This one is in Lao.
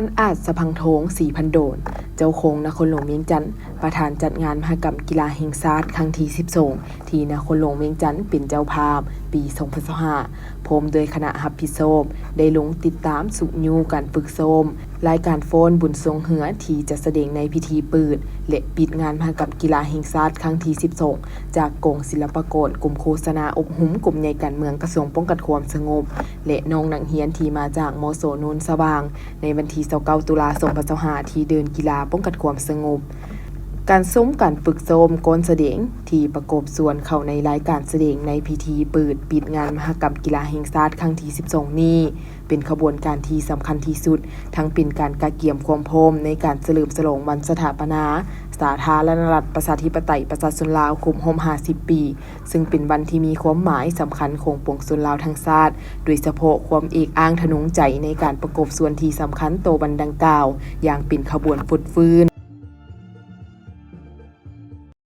ທ່ານ ອາດ ສະພັງທອງ ສີພັນດອນ ເຈົ້າຄອງນະຄອນຫຼວງວຽງຈັນ ປະທານຈັດງານມະຫະກຳກິລາແຫ່ງຊາດຄັ້ງທີສິບສອງ ທີ່ນະຄອນຫຼວງວຽງຈັນເປັນເຈົ້າພາບ ປີສອງພັນຊາວຫ້າ ພ້ອມດ້ວຍຄະນະຮັບຜິດຊອບ ໄດ້ລົງຕິດຕາມຊຸກຍູ້ການຝຶກຊ້ອມ ລາຍການຟ້ອນບຸນຊ່ວງເຮືອ ທີ່ຈະສະແດງໃນພິທີເປີດ ແລະ ປິດງານມະຫະກຳກິລາແຫ່ງຊາດຄັ້ງທີສິບສອງ ຈາກກອງສິລະປາກອນ ກົມໂຄສະນາອົບຮົມ ກົມໃຫຍ່ການເມືອງ ກະຊວງປ້ອງກັນຄວາມສະຫງົບ ແລະ ນ້ອງນັກຮຽນທີ່ມາຈາກ ມສ ໂນນສະຫວ່າງ ໃນວັນທີຊາວເກົ້າ ຕຸລາ ສອງພັນຊາວຫ້າ ທີ່ເດີ່ນກິລາປ້ອງກັນຄວາມສະຫງົບ. ການຊົມການຝຶກຊ້ອມກ້ອນສະແດງ ທີ່ປະກອບສ່ວນເຂົ້າໃນລາຍການສະແດງໃນພິທີເປີດປິດງານມະຫະກຳກິລາແຫ່ງຊາດຄັ້ງທີສິບສອງນີ້ ເປັນຂະບວນການທີ່ສຳຄັນທີ່ສຸດ, ທັງເປັນການກະກຽມຄວາມພ້ອມໃນການສະເຫຼີມສະຫຼອງວັນສະຖາປະນາສາທາລະນະລັດປະຊາທິປະໄຕປະຊາຊົນລາວຄົບຮອບຫ້າສິບປີ, ເຊິ່ງເປັນວັນທີ່ມີຄວາມໝາຍສຳຄັນຂອງປວງຊົນລາວທັງຊາດ, ໂດຍສະເພາະຄວາມເອກອ້າງທະນົງໃຈໃນການປະກອບສ່ວນທີ່ສຳຄັນຕໍ່ວັນດັ່ງກ່າວ ຢ່າງເປັນຂະບວນຟົດຟື້ນ.